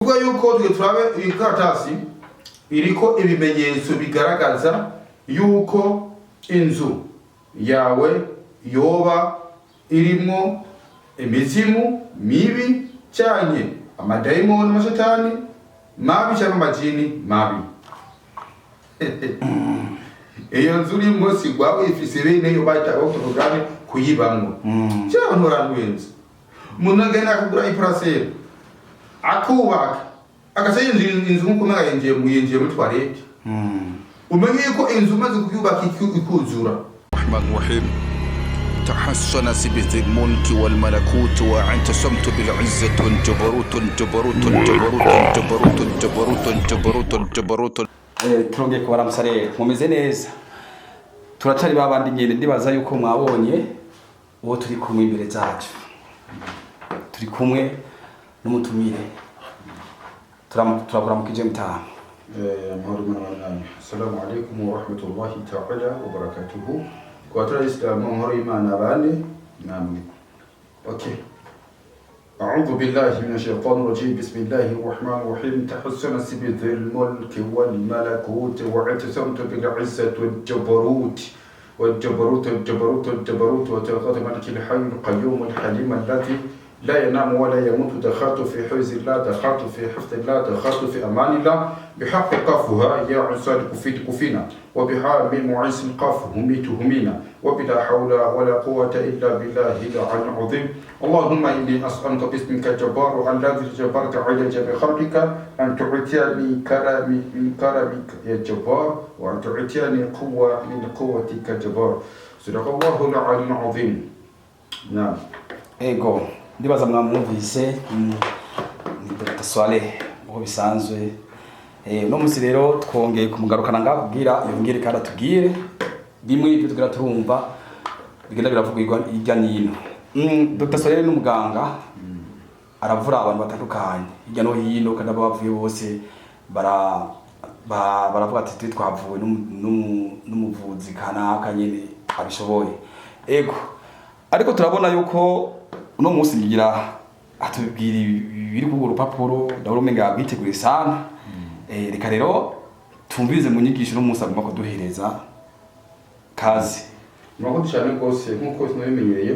Kuvuga yuko twe turabe iyi karatasi iriko ibimenyetso bigaragaza yuko inzu yawe yoba irimwo imizimu mibi canke amadayimoni, amashetani mabi canke amajini mabi. Iyo nzu urimwo si gwawe, ifise beneyo bahita porogaramu kuyibamwo. Kera abantu barantwenza. Umuntu agenda kugura i parcelle, akubaka, agaca yinjira inzu nk'uko umenga yinjiye muri toilette. Umenye yuko inzu umaze kuyubaka ikuzura. الرحمن الرحيم. تحصن بذي الملك والملكوت واعتصمت بالعزة جبروت جبروت جبروت جبروت جبروت جبروت جبروت. Turongeye kubaramutsa rero, mumeze neza? Turacari babandi nyene. Ndibaza yuko mwabonye uwo turi kumwe imbere zacu. Turi kumwe n'umutumire. Turakuramukije mutamu. Amahoro y'Imana namwe. Assalamu alaikum wa rahmatullahi ta'ala wa barakatuhu. Ku batari Isilamu, amahoro y'Imana bane namwe. Okay. أعوذ بالله من الشيطان الرجيم، بسم الله الرحمن الرحيم. تحصن بذي الملك والملكوت واعتصمت بالعزة والجبروت والجبروت والجبروت والجبروت وتلقات ملك الحي القيوم الحليم الذي لا ينام ولا يموت. دخلت في حفظ الله، دخلت في حفظ الله، دخلت في أمان الله. بحق قافها يا عسال كفيت كفينا، وبها ميم عيس قاف هميت همينا، وبلا حول ولا قوة إلا بالله العلي العظيم. اللهم إني أسألك باسمك الجبار الذي جبرت على جميع خلقك أن تعطيني كرمي من كرمك يا جبار، وأن تعطيني قوة من قوتك جبار. صدق الله العلي العظيم. نعم. Ego, ndibaza mwamwumvise, ni Dr Swaleh uko bisanzwe. Uno munsi rero twongeye kumugarukana ngaho kugira yongere kandi atubwire bimwe ibyo tugira turumva bigenda biravugirwa hirya n'ino. Dr Swaleh ni umuganga, aravura abantu batandukanye hirya no hino, kandi abo bavuye bose baravuga ati: "Twe twavuwe n'umuvuzi kanaka nyene abishoboye." Ego, ariko turabona yuko uno munsi ngira atubwira ibiri kuri urwo rupapuro. Ndabona umenga yabwiteguriye sana. Reka rero tumvirize mu nyigisho uno munsi agomba kuduhereza. Kazi. Murakoze cyane rwose. Nk'uko tunabimenyereye,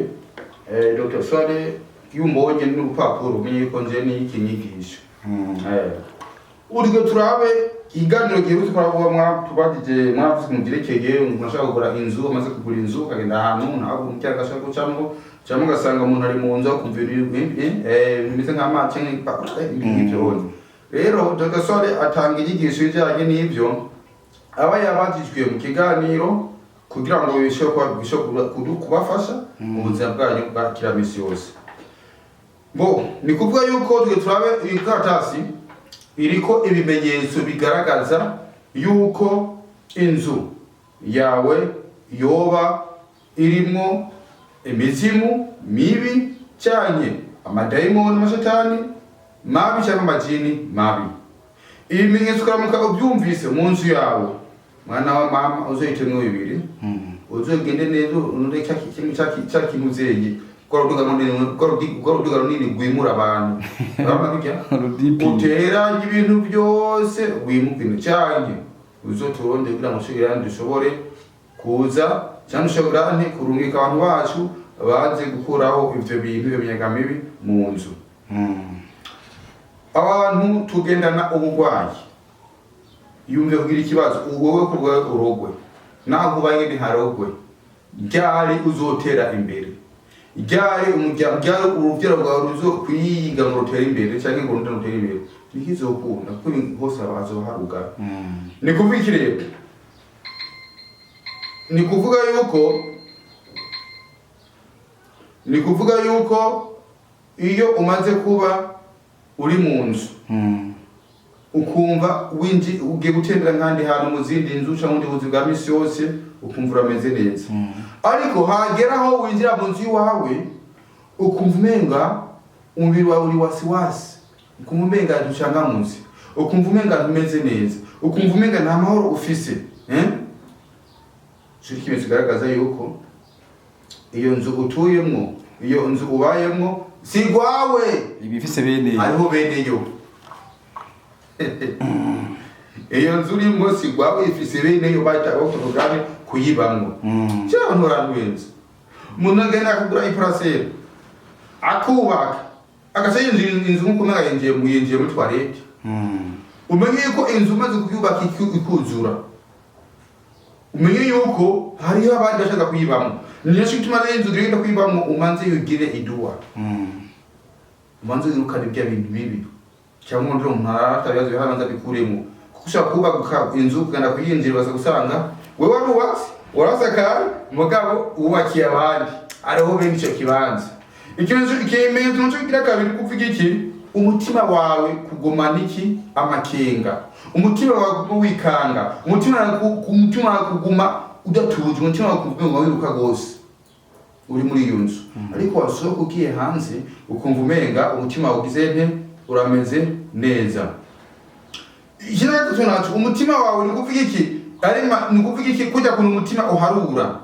Dr Swaleh, iyo umbonye n'urupapuro umenye yuko nje n'iki nyigisho. Urwo turabe iganiro giherutse turavuga, mwatubajije, mwavuze mu byerekeye umuntu ashaka kugura inzu, amaze kugura inzu akagenda ahantu ntabwo umukiriya agashaka gucamo, cyangwa ugasanga umuntu ari mu nzu akumva ibintu bimeze nk'amazi cyangwa ibintu nk'ibyo. Rero Dr Swaleh atanga inyigisho ijyanye n'ibyo aba yabajijwe mu kiganiro kugira ngo bishobore kubafasha mu buzima bwanyu bwa kila misi yose. Bo ni kuvuga yuko twe turabe iyi karatasi iriko ibimenyetso bigaragaza yuko inzu yawe yoba irimwo imizimu mibi canke amadayimoni, amashetani mabi canke amajini mabi. Ibimenyetso ukaramuka ubyumvise mu nzu yawe, mwana wa mama, uzohitemwo bibiri. Uzogende neza unure cya kintu uzeye rwa ruduga runini rwimura abantu, urabona bijya Rudipi. Uteranye ibintu byose wimuka ibintu, canke uzoturonde kugira ngo ushobore dushobore kuza, cyangwa ushobora nti kurungika abantu bacu baze gukuraho ivyo bintu, iyo miyaga mibi mu nzu. Abantu tugendana uburwayi, yumve kugira ikibazo wowe ku rwawe urogwe, naho ubaye ntiharogwe, ryari uzotera imbere? Ryari umuryango, ryari urubyaro rwawe ruzokwiga ngo rutere imbere cyangwa ngo rundi rutere imbere? Ntikizokunda kuko ibintu hose hazoba harugara. Ni kuvuga iki rero? Ni kuvuga yuko iyo umaze kuba uri mu nzu, ukumva winji ugiye gutembera nk'ahandi hantu mu zindi nzu cyangwa ubundi buzi bwa misi yose, ukumva urameze neza, ariko hagera aho winjira mu nzu iwawe ukumva umenga umubiri wawe uri wasiwasi, ukumva umenga ntucangamutse, ukumva umenga ntumeze neza, ukumva umenga nta mahoro ufise, eh? Ico ikimenyetso kigaragaza yuko iyo nzu utuyemwo, iyo nzu ubayemwo, si rwawe. Ibifise bene. Hariho beneyo. Iyo nzu urimo si gwawe, ifise bene yo bayita porogaramu kuyibamwo. Cyangwa abantu barantwenza. Umuntu agenda akagura iparasera, akubaka, agaca yinjira inzu nk'uko umenga yinjiye muri toilette. Umenye yuko inzu umaze kuyubaka ikuzura, umenye yuko hariho abandi bashaka kuyibamo. Niyo gituma rero inzu ugenda kuyibamo umanze yugire iduwa, umanze wirukane bya bintu bibi, cyangwa undi umuntu arata ibibazo bihabanza bikuremo, kuko ushobora kubaka inzu ukagenda kuyinjira baza gusanga wewe warubatse, warasakaye, mugabo wubakiye abandi, ariho bene icyo kibanza. Ikimenyetso naco kigira kabiri, kuvuga iki? Umutima wawe kugumana iki? Amakenga. Umutima wawe kuguma wikanga, umutima wawe kuguma udatuje, umutima wawe kuguma wiruka gose uri muri iyo nzu. Ariko wasohoka ugiye hanze ukumva umenga umutima wawe ugize nte? Urameze neza. Ikindi gatatu naco, umutima wawe ni kuvuga iki? Arima ni kuvuga iki? Kujya kuntu umutima uharura,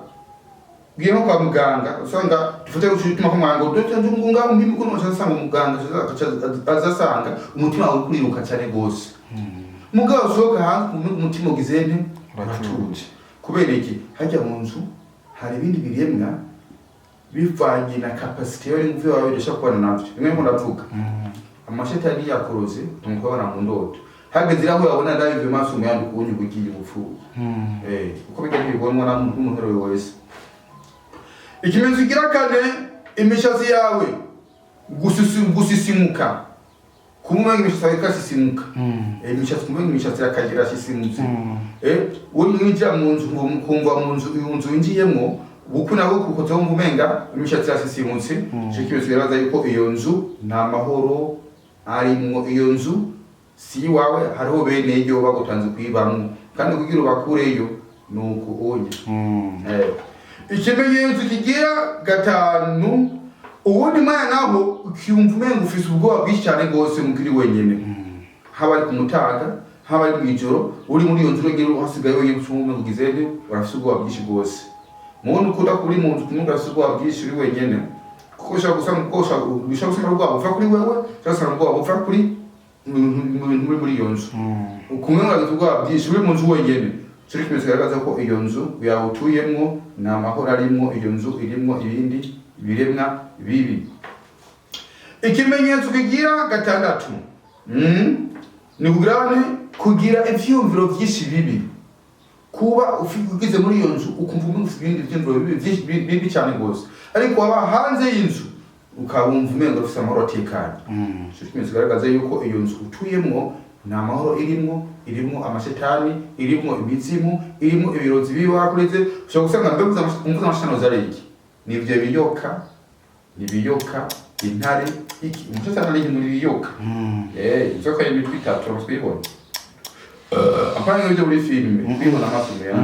ugiye nko kwa muganga usanga dufate gucituma ko muganga dufate ngunga umpimi kuno usanga muganga azasanga umutima wawe kuriruka cyane gose. Mugabo usohoka hanze umutima ugize nte? Uratuje. Kubera iki? Hajya mu nzu hari ibindi biremwa bivanye na capacity yawe n'ingufu yawe bidashobora kubana navyo. Bimwe mu ndavuga, amashetani yakoroze tumukabona mu ndoto, hageze aho yabona ndabive maso umuyandi kubonye ubugiye ubupfuye. Uko bijya ntibibonwa na muntu n'umuntu wese. Ikimenyetso kigira kane, imishatsi yawe gusisimuka, kumwe imishatsi yawe ikasisimuka. Imishatsi, kumwe imishatsi yakagira sisimutse. Uri mwinjira mu nzu kumva mu nzu, iyo nzu winjiyemo buku nawe kuko wumva umenga imishatsi yasisimutse. Ico kimenyetso kigaragaza yuko iyo nzu nta mahoro arimwo, iyo nzu si iwawe, hariho bene yo bagutanze kuyibamwo, kandi kugira ubakureyo nuko unye. Ikimenyetso kigira gatanu, uwundi mwana naho ukumva umenga ufise ubwoba bwinshi cyane rwose mukiri wenyene, haba ari ku mutaga, haba ari mw'ijoro, uri muri iyo nzu wenyene, uhasigaye wenyene, ucumva umenga ugize nte? Urafise ubwoba bwinshi rwose. Muntu ukunda kuba uri mu nzu, ukumva urafise ubwoba bwinshi uri wenyene, kuko ushobora gusanga ushobora gusanga ubwoba buva kuri wewe, cyangwa usanga ubwoba buva kuri mu bintu muri muri iyo nzu. Kumwe muragize ubwoba bwinshi uri mu nzu wenyene, cyo kimenyetso kigaragaza ko iyo nzu yawe utuyemwo nta mahoro arimwo, iyo nzu irimwo ibindi biremwa bibi. Ikimenyetso kigira gatandatu, ni kugira ne kugira ivyiyumviro vyinshi bibi. Kuba ugize muri iyo nzu ukumva umenga ufise ibindi vyiyumviro bibi vyinshi bibi cyane rwose, ariko waba hanze y'inzu ukabumva umenga ufise amahoro atekanye. Ico kimenyetso kigaragaza yuko iyo nzu utuyemwo nta mahoro irimwo, irimwo amashetani, irimwo imizimu, irimwo ibirozi bibi wakureze. Ushobora gusanga mbe mvuze amashetani uzi ari iki? Ni ivyo biyoka, ni ibiyoka, intare, iki umushetani ari muri biyoka. Inzoka y'imitwe itatu uramaze kuyibona? Apana nk'ibyo muri filime, kuyibona amaso ya.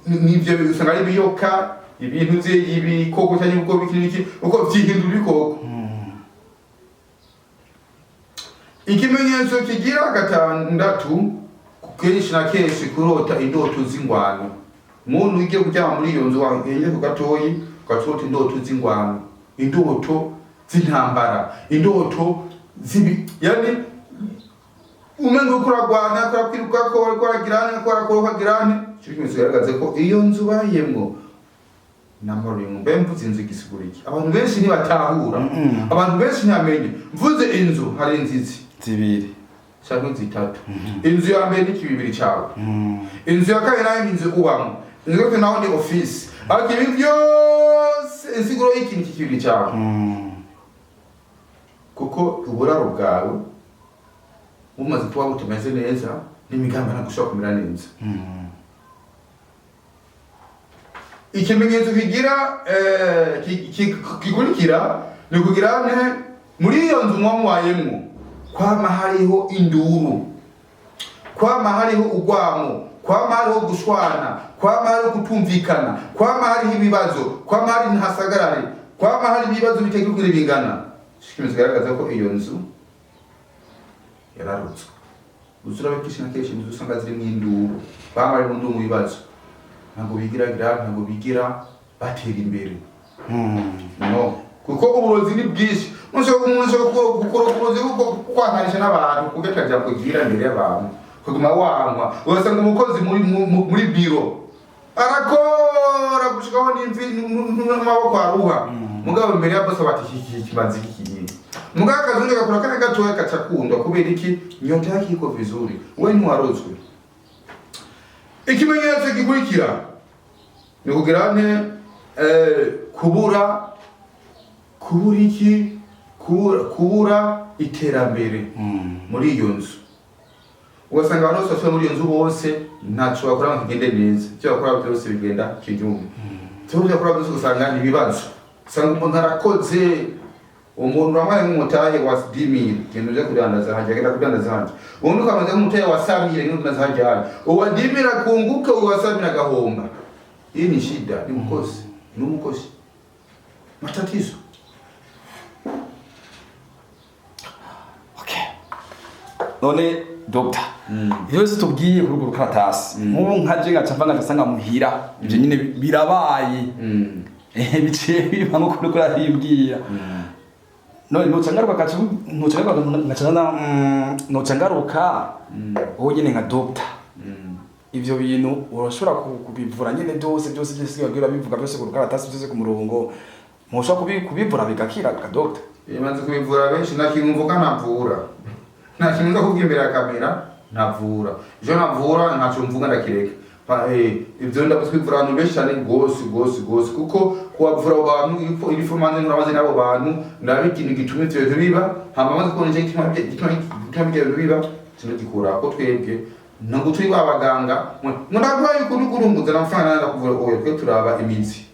Nivyo usanga ari ibiyoka, ibintu vye ibikoko cyangwa ubwoko biki n'iki, uko vyihindura ibikoko. Ikimenyetso kigira gatandatu, kenshi na kenshi kurota indoto z'ingwano. Umuntu ugiye kuryama muri iyo nzu wagenye ku gatoyi, ugaca indoto z'ingwano, indoto z'intambara, indoto zibi, yani umenga uriko uragwana, uriko urakwirukako, uriko uragirane, uriko urakogirane. Ico kimenyetso kigaragaza ko iyo nzu ubayemwo namahoro irimwo. Mbe mvuze inzu igisigura iki? Abantu benshi ntibatahura, abantu benshi ntibamenye. Mvuze inzu, hari inzizi zibiri canke zitatu. Inzu ya mbere ni ikibibiri cawe, inzu ya kabiri nayo ni inzu ubamwo, inzu ya gatatu naho ni office. Ariko ibi byose insiguro y'ikintu cy'ikibiri cawe, kuko uburaro bwawe bumaze kuba butameze neza, n'imigambi ntabwo ushobora kumera neza. Ikimenyetso kigira kikurikira ni kugira nte? Muri iyo nzu muba mubayemwo kwama hariho induru, kwama hariho urwamo, kwama hariho gushwana, kwama hariho kutumvikana, kwama hariho ibibazo, kwama hari ntasagarare, kwama hari ibibazo bitagira uko bingana. Ikimenyetso kigaragaza ko iyo nzu yararutswe. Uzurabe kenshi na kenshi inzu usanga zirimo induru, bama bari mu nduru, mu bibazo, ntabwo bigiragira, ntabwo bigira batera imbere. No, kuko uburozi ni bwinshi. Umuntu gukora uburozi bwo kwankanisha n'abantu kugacaja kugira imbere y'abantu kuguma wankwa, ugasanga umukozi muri biro arakora gushikaho n'imvi n'amaboko aruha, mugabo imbere ya boss bati iki kimaze iki. Mugabo akazungu gakora kane gatoya kaca kundwa. Kubera iki? Nyota yake iko vizuri, we ntiwarozwe. Ikimenyetso gikurikira ni kugira nte? Kubura iki? Kubura iterambere muri iyo nzu. Ugasanga abantu bose batuye muri iyo nzu bose ntacyo bakora ngo kigende neza, icyo bakora byose bigenda kinyume, icyo bakora byose ugasanga ni ibibazo. Usanga umuntu arakoze, umuntu wambaye nk'umutahe wa 10 000, genda uje kudandaza hajya, agenda kudandaza hajya. Ubundi ukamaze nk'umutahe wa 100 000, genda kudandaza hajya hajya. Uwa 10 000 akunguka, uwa 100 000 agahomba. Hii ni shida, ni mkosi, ni mkosi, matatizo. Okay. None doctor, ivyo byose tubwiye kuri urwo rukaratasi, nk'ubu nkaje ngaca mva ngaca nsanga muhira ivyo nyine birabaye, biciye biba nkuko uriko urabimbwira, none noca ngaruka gaca noca ngaruka ngaca na noca ngaruka wowe nyine nka doctor, ivyo bintu urashobora kubivura nyine byose byose byose wagiye urabivuga byose ku rukaratasi, byose ku murongo, mushobora kubivura bigakira ka doctor? Imaze kubivura benshi. Nta kintu mvuga ntavura, nta kintu nza kuvuga imbere ya kamera ntavura. Ejo ntavura, ntacyo mvuga, ndakireka. Ivyo ndabuze kwivura abantu benshi cyane gose gose gose, kuko kuwavura abo bantu irifu manze muramaze n'abo bantu, ndabe ikintu gituma ivyo bintu biba, hama maze kubona ico gituma ivyo bintu biba, sinagikura ko twebwe ntabwo turi abaganga ngo ndaguhaye ukuntu kurunguza amafaranga ndakuvura. Oya, twe turaba imizi.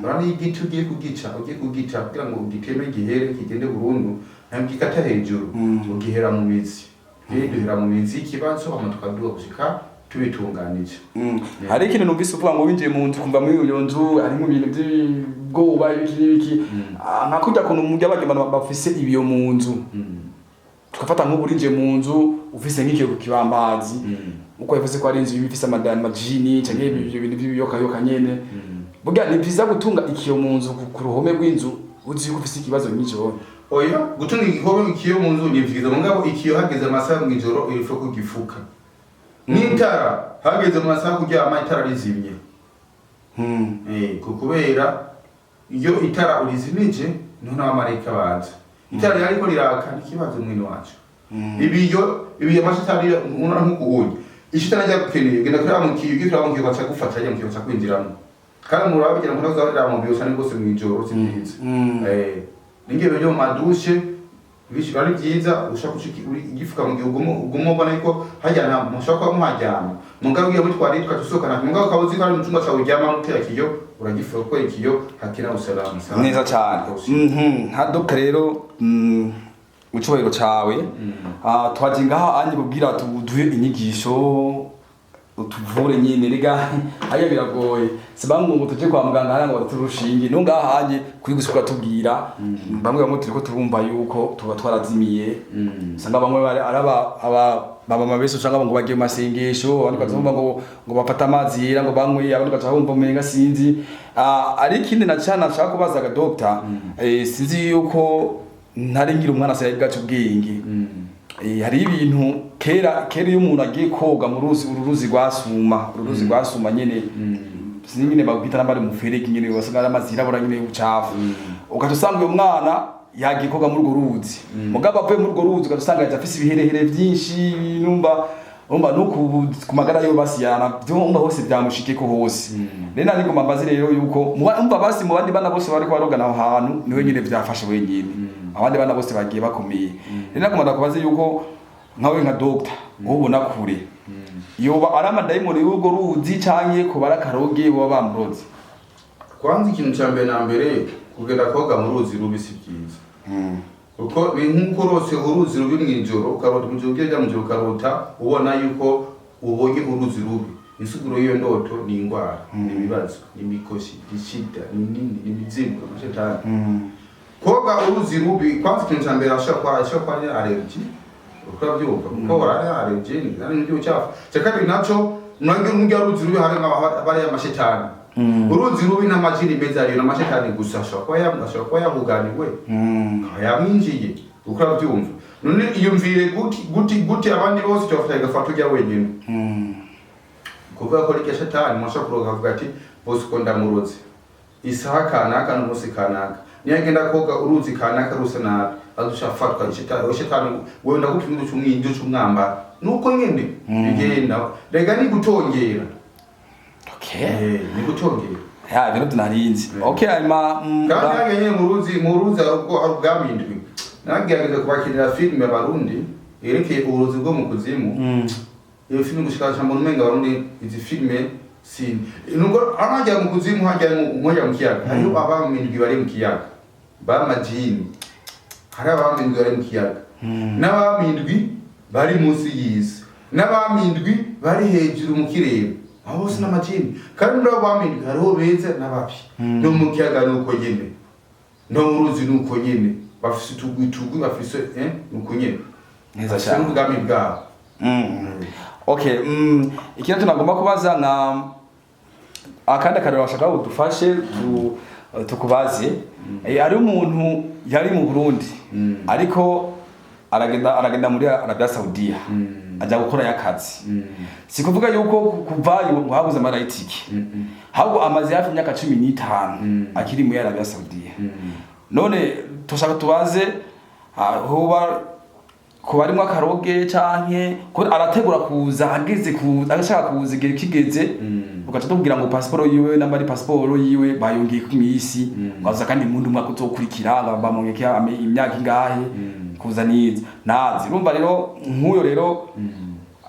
Urabona iyo igiti ugiye kugica, ugiye kugica kugira ngo ugiteme gihere kigende burundu, ntabwo gikata hejuru, ugihera mu mizi. Rero duhera mu mizi y'ikibazo, hama tukaduha gushika tubitunganije. Hari ikintu numvise uvuga ngo winjiye mu nzu kumva muri iyo nzu harimo ibintu by'ubwoba, ibiki n'ibiki. Nka kurya kuntu mujya bagenda bafise ibiyo mu nzu, tugafata nk'ubu urinjiye mu nzu ufise nk'ikiyo ku kibambazi, uko yavuze ko ari inzu iba ifise amajini canke ibyo bintu by'ibiyokayoka nyene, burya ni vyiza gutunga ikiyo mu nzu ku ruhome rw'inzu uzi yuko ufise ikibazo nk'ico? Oya, gutunga igikombe ikiyo mu nzu ni vyiza, mugabo ikiyo hageze amasaha mw'ijoro il faut kugifuka n'itara, hageze mu masaha kuryama itara rizimye. Kubera iyo itara urizimije niho n'abamarayika baza. Itara ririko riraka ni ikibazo, mwene wacu. Ibiyo amashitani unora nk'uko ubonye ishitani rya gukeneye genda kureba mu kiyo, ugiye kureba mu kiyo baca gufata, ajya mu kiyo baca kwinjiramo. Kandi muraba bigira ngo ntazo mu biyo cyane rwose mw'ijoro, si byiza. Ningiye byo mu madushe bishi ari byiza ushaka ushiki uri igifuka mu gihe uguma ubona yuko hajya nta mushaka kuba muhajyana, mugabo ugiye muri toilette ukacusohokana, mugabo ukaba uzi ko ari mu cyumba cyawe uryamamo utera ikiyo uragifuka, kuko ikiyo hakina usalama. Neza cyane. Nka doctor rero, mu cyubahiro cawe, twaje ngaha anye kubwira tuduhe inyigisho, utuvure nyine. Rega haya biragoye, si bamwe ngo tuje kwa muganga hariya ngo badutere urushinge, no ngaha anye kuri gusa uratubwira. Bamwe bamwe turiko turumva yuko tuba twarazimiye, usanga bamwe bari ari aba baba bese, usanga ngo bagiye mu masengesho, abandi ukaza bumva ngo bafate amazi yera ngo banywe, abandi ukaza bumva umenga sinzi. Ari ikindi na cyane nashaka kubaza ga doctor, sinzi yuko ntari ngira umwana se gaca ubwenge. Hari ibintu kera kera iyo umuntu agiye koga mu ruzi, uru ruzi rwasuma, uru ruzi rwasuma nyene, sinzi nyene bagwita n'abari mu ferege nyene, wasanga ari amazi yirabura nyene y'ubucafu, ugaca usanga uyo mwana yagiye koga muri urwo ruzi, mugabo avuye muri urwo ruzi ugaca usanga yaje afise ibiherehere vyinshi. Numva urumva no ku magara yo basiyana byumva hose byamushikeko hose. Rero nari ngomba mbaze rero yuko umva basi mu bandi bana bose bariko barogana aho hantu niwe nyene vyafashe wenyine, abandi bana bose bagiye bakomeye. Rero nagomba ndakubaze yuko nkawe nka doctor wowe ubona kure, yoba ari amadayimoni y'urwo ruzi canke ko bari akaroge boba bamuroze? Kwanza ikintu cya mbere na mbere, kugenda koga mu ruzi rubi si byiza, kuko ni nk'uko urose uruzi rubi mw'ijoro, ukarota mu gihe ugiye mu ijoro ukarota ubona yuko ubonye uruzi rubi, insiguro y'iyo ndoto ni indwara, ni ibibazo, ni imikoshi, ni shida, ni nini, ni imizimu, amashetani. Koga uruzi rubi, kwanza ikintu cya mbere ashobora kuba ari allergie, urabyumva, kuko ari allergie ni ibintu by'ubucafu. Icya kabiri naco, murage mujya ruzi rubi hari bariya amashetani. Uruzi rubi n'amajini meza ariyo n'amashetani gusa, ashobora kuba yahuganiwe, akaba yamwinjiye, uko urabyumva. None iyumvire guti guti guti abandi bose cyafata igafata ujya wenyine, kuvuga ko rya shetani umuntu ashobora kuroga akavuga ati Bosco ndamuroze isaha kanaka n'umunsi kanaka, niyo agenda koga uruzi kanaka rusa nabi azuca afatwa ishetani. Wewe ndagupima uca umwambara nuko nyene bigenda. Rega ni gutongera. Okay. Ni gutongera. Ya, ibintu tunarinzi. Okay, hanyuma Kandi hariya nyene mu ruzi hari ubwo hari ubwami indwi. Nagerageza kubakinira filime abarundi yerekeye uburozi bwo mu kuzimu. Iyo filime gushika mbona umenga abarundi izi filime si nubwo hajya mu kuzimu, hajya mu nkoja mu kiyaga, hariho abami indwi bari mu kiyaga b'amajini, hari abami indwi bari mu kiyaga, n'abami indwi bari munsi y'isi, n'abami indwi bari hejuru mu kirere. Aho bose n'amajini. Kandi muri abo bami indwi hariho beza n'ababi. No mu kiyaga nuko nyene, no mu ruzi nuko nyene, bafise utugwi tugwi, bafise nuko nyene. Neza Bafise cyane. n'ubwami bwabo. Okay, ikintu tunagomba kubaza na akandi akarero bashaka udufashe tukubaze. Hari umuntu yari mu Burundi, ariko aragenda muri Arabia Saudiya, ajya gukora y'akazi. Si kuvuga yuko kuvayo ngo habuze amarayitike, ahubwo amaze hafi imyaka 15 akiri muri Arabia Saudiya. None tushaka tubaze, hoba kuba arimwo akaroge canke ko arategura kuza, ageze kuza, agashaka kuza, igihe kigeze ugaca tubwira ngo pasiporo yiwe namba ari pasiporo yiwe bayongeye ku misi, ngo kandi mundi umwaka uzokurikira ngo bamwongeke imyaka ingahe kuza niza nazi. Urumva rero nk'uyo rero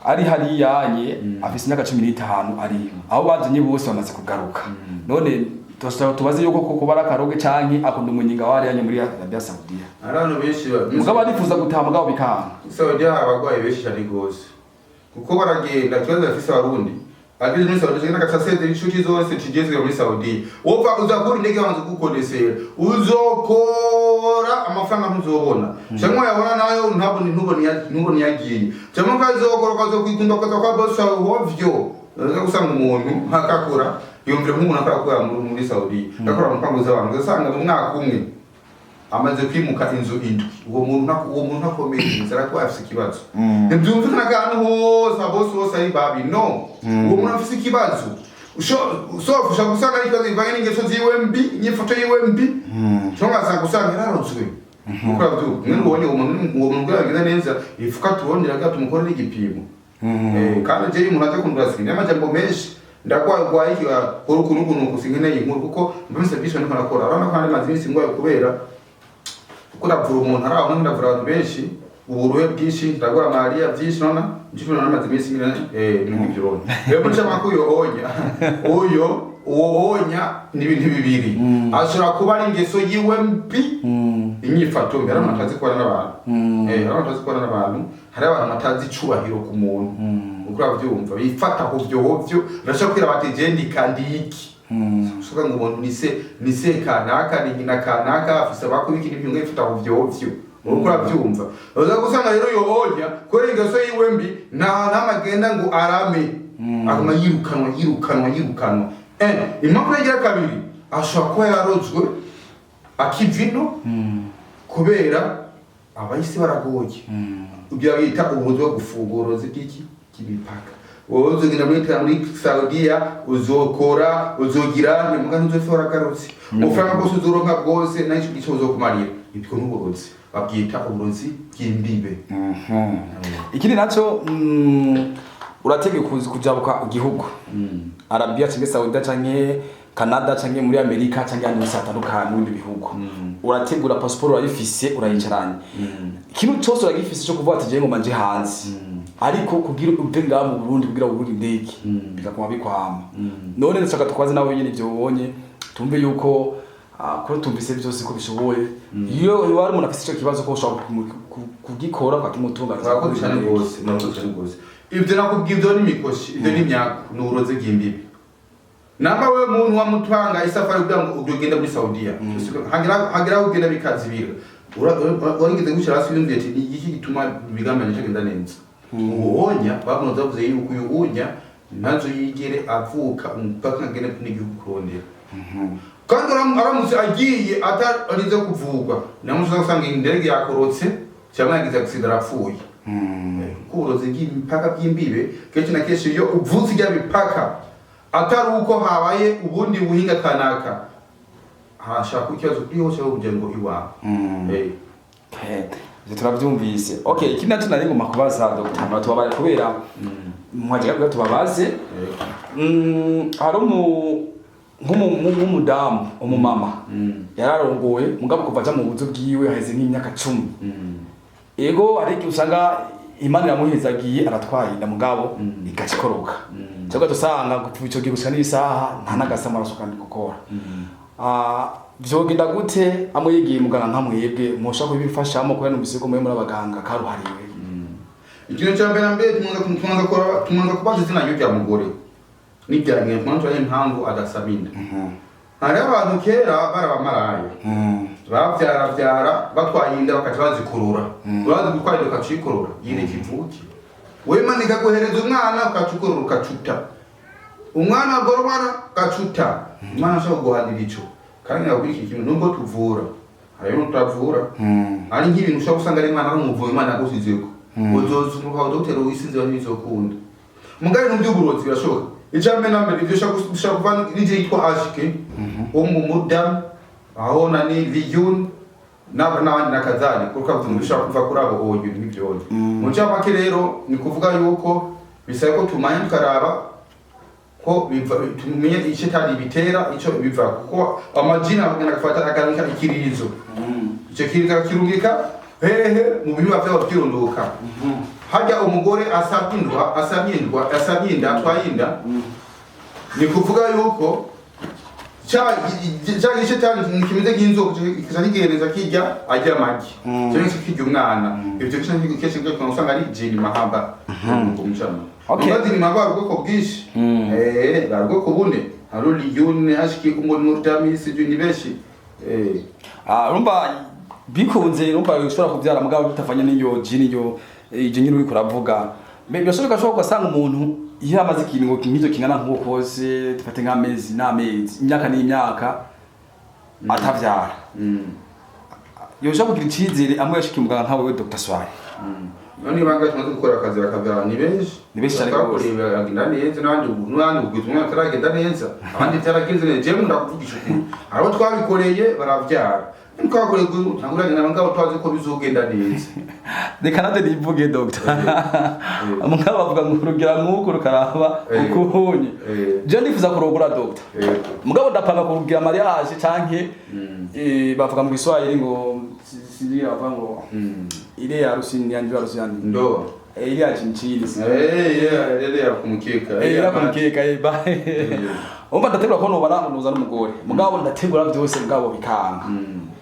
ari hariyanye afise imyaka 15, ari aho bazanye bose bamaze kugaruka. None turasaba tubaze yuko koko bari akaroge canke akunda umunyinga wariyanye muri Arabia Saudiya. Hari abantu benshi Mugabo arifuza gutaha, mugabo bikanga. Saudiya hari abarwayi benshi cyane rwose, kuko baragenda. Ikibazo bafise abarundi, ageze muri Saudiya agenda agaca asezera inshuti zose tugezwe muri Saudiya. Wopfa uza kuri indege banza kugukodesera, uzokora amafaranga ntuzobona, cyangwa wayabona nayo ntabone, ntubone yagiye, cyangwa ukazokora ukazokwikunda ukaza kwa bosi wawe hovyo. Uza gusanga umuntu akakora, yumvira nk'umuntu akora muri Saudiya, akora mu mpango z'abantu, ugasanga mu mwaka umwe amaze kwimuka inzu indwi. Uwo muntu ntakomeye inzara ko afise ikibazo. Ntibyumvikana ko ahantu hose abose bose ari babi. No, uwo muntu afise ikibazo. Ushobora gusanga ari ikibazo bivanye n'ingeso ziwe mbi, inyifato yiwe mbi, cyangwa ugasanga usanga yararozwe. Kuko urabyumva mwene ubonye uwo muntu kugira agende neza ifuka turondera gato tumukorere igipimo. Kandi jewe umuntu aje kundura sinzi amajambo menshi, ndagwaye gwaye iki, kora ukuntu ukuntu uku, sinkeneye inkuru kuko mbese byinshi ndiko nakora. Urabona ko hari maze iminsi ngwaye kubera kuko ndavura umuntu ari aho, ndavura abantu benshi, uburuhe bwinshi, ndagura malariya byinshi. Nona njye namaze iminsi nyine ibintu nk'ibyo ubonye. Rero muri camako uyo onya uyo uwo onya ni ibintu bibiri: ashobora kuba ari ingeso yiwe mbi, inyifato mbi. Hari abantu batazi kubana n'abantu, hari abantu batazi kubana n'abantu, hari abantu batazi icubahiro ku muntu, uko urabyumva, bifata hovyo hovyo. Urashobora kwira bati je ndi kandi iki, ushobora ngo umuntu ni se kanaka, ni nyina kanaka, afise abakuru iki n'ibyo, ngifata hovyo hovyo, uriko urabyumva. Uza gusanga rero uyo onya kubera ingeso yiwe mbi nta hantu hamwe agenda ngo arame, aguma yirukanwa, yirukanwa, yirukanwa. Impamvu igira kabiri, ashobora kuba yararozwe akiva ino kubera abayisi baragoye. Ibyo bita uburozi bwo gufunga, uburozi bw'iki bw'imipaka. Wowe uzogenda muri Saudiya, uzokora, uzogira muga ntuzopfa waragarutse. Ubufaranga bwose uzoronka bwose naco gico uzokumarira. Ibwo n'uburozi babwita uburozi bw'imbibe. Ikindi naco, urategeka kujabuka igihugu Arabia canke Saudiya canke Canada canke muri Amerika canke ahandi hose hatandukanye mu bindi bihugu, urategura pasiporo, urayifise, urayicaranye, ikintu cose uragifise co kuvuga ati jewe ngoma nje hanze, ariko kugira uve ngaha mu Burundi kugira ubure indege bigakuma bikwama. None ndashaka tukwaze nawe nyene ivyo ubonye, tumve yuko ko tumvise byose ko bishoboye, iyo wari umuntu afise ico kibazo ko ushobora kugikora ukakimutunganiza. Murakoze cyane rwose, murakoze cyane rwose. Ibyo nakubwiye, ibyo ni imikoshi, ibyo ni imyaku, ni uburozi bw'imbibe. Namba wewe muntu wamutwanga isafari kugira ngo ugende muri Saudiya, hagira aho ugenda bikazibira, warigeze gushira hasi wiyumviye ati ni igiki gituma imigambi yanjye itagenda neza? Uwonya bamunoza bavuze yuko uyu unya Ntazo yigere avuka umupaka ngene n'igihugu kurondera. Kandi aramutse agiye atarize kuvugwa, namushaka gusanga indege yakorotse cyangwa yagize accident arapfuye. Kuko uburozi bw'imipaka by'imbibe kenshi na kenshi iyo uvutse ijya mipaka atari uko habaye ubundi buhinga kanaka, hashaka ikibazo kuri hose aho kugira ngo iwawe. Ivyo turavyumvise. Okay, ikindi naco nari ngomba kubaza Dr. Mara, tubabaye kubera mwajya kugira tubabaze. Hari nk'umudamu, umumama yararongowe, mugabo kuva aja mu buzu bwiwe haheze nk'imyaka 10. Ego, hari igihe usanga Imana iramuhezagiye aratwaye inda, mugabo igaca ikoroka, cyangwa dusanga kuva ico gihe gushika n'isaha nta n'agasama arasuka kandi gukora. Vyogenda gute amwe yigiye muganga nka mwebwe mushaka kubifashamo, kubera numvise ko mwe muri abaganga karuhariwe? Ikintu cya mbere na mbere tumanza kubaza izina ry'urya mugore n'irya nyina, tumanza tumenye impamvu adasaba inda. Hariho abantu kera barabamaraya, bavyaravyara batwaye inda bakaca bazikurura. Urazi gutwara inda ukacikurura, yireka ivuke, wewe Imana ikaguhereza umwana ukacukurura ukacuta umwana, agora umwana ukacuta umwana, ashobora kuguhanira ico. Kandi nakubwira iki kintu, nubwo tuvura hari ibintu tutavura, ari nk'ibintu ushobora gusanga ari Imana, ari umuvumo Imana yagusizeko, uzozunguka dogiteri wisinze ntibizokunda. Mugabo ibintu by'uburozi birashoboka. Icya mbere na mbere, ivyo ushobora kuva n'ivyo yitwa ashike wo mu mudamu aho na ni liyun n'abandi na kazali, kuko kavuga bishobora kuva kuri abo onye n'ibyo. Mu ncamake rero ni kuvuga yuko bisaba ko tumanya tukaraba ko biva, tumenye ishetani bitera ico biva, kuko amajina agenda gufata agaruka ikiririzo, icyo kiririzo akirungika hehe? Mu bihimba vyabo vyirunduka. Harya umugore asabye indwa, asabye indwa, asabye inda, atwaye inda, ni kuvuga yuko cya gishetani kimeze nk'inzoka kiza kigereza kirya arya amagi cyangwa se kirya umwana. Ibyo kenshi kenshi usanga ari jini mahaba umucama. Muga jini mahaba hari ubwoko bwinshi, hari ubwoko bune: hari liyune, hashiki, umurutami, sijui ni benshi. Urumva bikunze, urumva ushobora kubyara mugabo bitavanye n'iyo jini, iyo ibyo nyine uriko uravuga. Birashoboka, ashobora ugasanga umuntu iyo amaze ikiringo nk'icyo kingana nk'uko kose, dufate nk'amezi n'amezi, imyaka n'imyaka atavyara, yoshobora kugira icizere amwe yashikiye umuganga nka wewe Dr. Swari? None banga tumaze gukora akazi bakabyara ni benshi. Ni benshi cyane rwose. Twakoreye bagenda neza, n'abandi ubwiza umwana ataragenda neza, abandi byaragenze neza. Jewe ndakuvugisha ukuri, abo twabikoreye baravyara, twakoreye ntabwo uragenda, mugabo twazi ko bizogenda neza. Reka nate nivuge, Dr. Mugabo bavuga ngo urugira nk'uku rukaraba ukuhunye. Je ndifuza kurogora, Dr. Mugabo ndapanga kurugira mariage canke bavuga mu Giswahili ngo sijui, bavuga ngo ile harusi ni yanjye, harusi yanjye. Ndoa. Ile ya chinchini. Yeah, ile ya kumkeka. Ile ya kumkeka, ba. Umva, ndategura ko nobara nuza n'umugore. Mugabo ndategura byose, mugabo bikanga.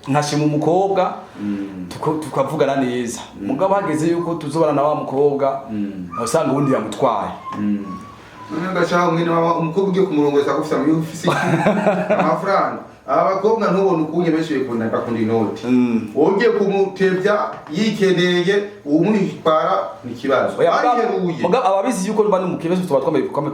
Nkashima umukobwa, tukavugana neza. Mugabo hageze yuko tuzobana na wa mukobwa, usanga uwundi yamutwaye. None ngashaka mwene mama, umukobwa ugiye kumurongora akufise ufise amafaranga. Aba bakobwa ntubone ukunye benshi bakunda inoti. Wowe ugiye kumutevya yikeneye, umwitwara ni ikibazo. Oya, Ariheruye. Mugabo ababizi yuko mba n'umukire, bose tuba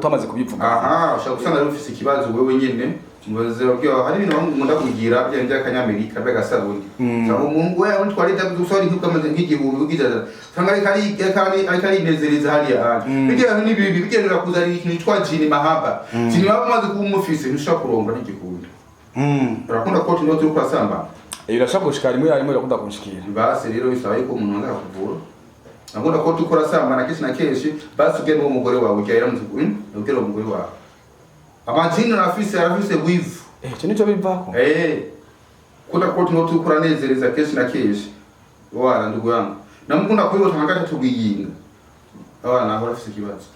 twamaze kubivuga. Aha, ushobora gusanga rero ufise ikibazo wewe nyene. Mubaze babwira hari ibintu bamwe nkunda kugira bya by'akanyamerika by'agasabuni. Cyangwa umuhungu we utwara itabi gusora nk'ukamaze nk'igihumbi ugizaza. Usanga ariko ari ariko arinezereza hariya hantu. Bijya ni bibi bigendera kuzanira ikintu cyitwa jini mahaba. Jini mahaba umaze kuba umufise ntushobora kurongora n'igikunda. Urakunda ko tuno turi kurasamba. Irashobora gushika rimwe na rimwe, irakunda kunshikira. Basi rero bisaba yuko umuntu aza kuvura. Nakunda ko tukora sambana kenshi na kenshi, basi ugende uwo mugore wawe ujya yaramutse ubwira uwo mugore wawe. Amajini arafise wivu. Ico nico bivako. Kunda ko tuno tukora nezereza kenshi na kenshi. Wana ndugu yangu. Namukunda kwibota nka gatatu gwiyinga. Abana aho arafise ikibazo.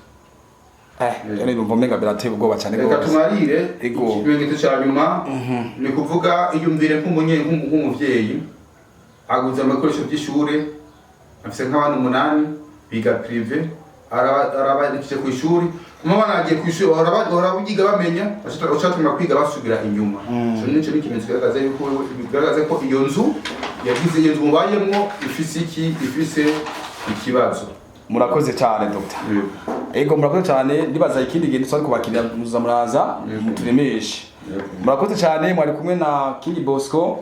Yani numva umenga birateye ubwoba cyane Reka rwose. tumarire. Ego. Ikimenyetso cya nyuma ni kuvuga iyumvire nk'umuvyeyi aguze ibikoresho by'ishure, afise nk'abana 8 biga privé, arabandikije ku ishuri, kuma abana bagiye ku ishuri bahora biga bamenya bacatuma kwiga basubira inyuma. Ico nico ni ikimenyetso kigaragaza yuko bigaragaza ko iyo nzu yagize, iyo nzu mubayemwo ifise iki, ifise ikibazo. Murakoze cyane, Dr. Ego, murakoze cyane. Ndibaza ikindi gihe dusanzwe kubakiriya, muza muraza muturemeshe. Murakoze cyane, mwari kumwe na King Bosco.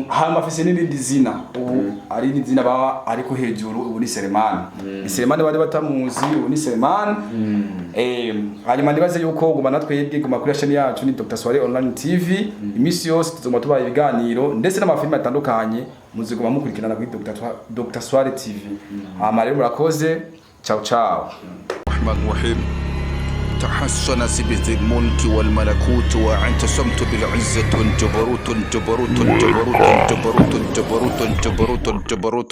Hama afise n'irindi zina ubu, ari n'izina baba ariko hejuru ubu ni Selemani. Ni Selemani, bari batamuzi, ubu ni Selemani. Hanyuma ndibaze yuko guma natwebwe, guma kuri chaîne yacu ni Dr. Swale Online TV. Iminsi yose tuzoma tubaye ibiganiro ndetse n'amafilime atandukanye, muziguma mukurikirana kuri Dr. Swale TV. Hama rero murakoze, ciao ciao. الرحمن الرحيم. تحصن بذي الملك والملكوت واعتصمت بالعزة جبروت جبروت جبروت جبروت جبروت جبروت جبروت.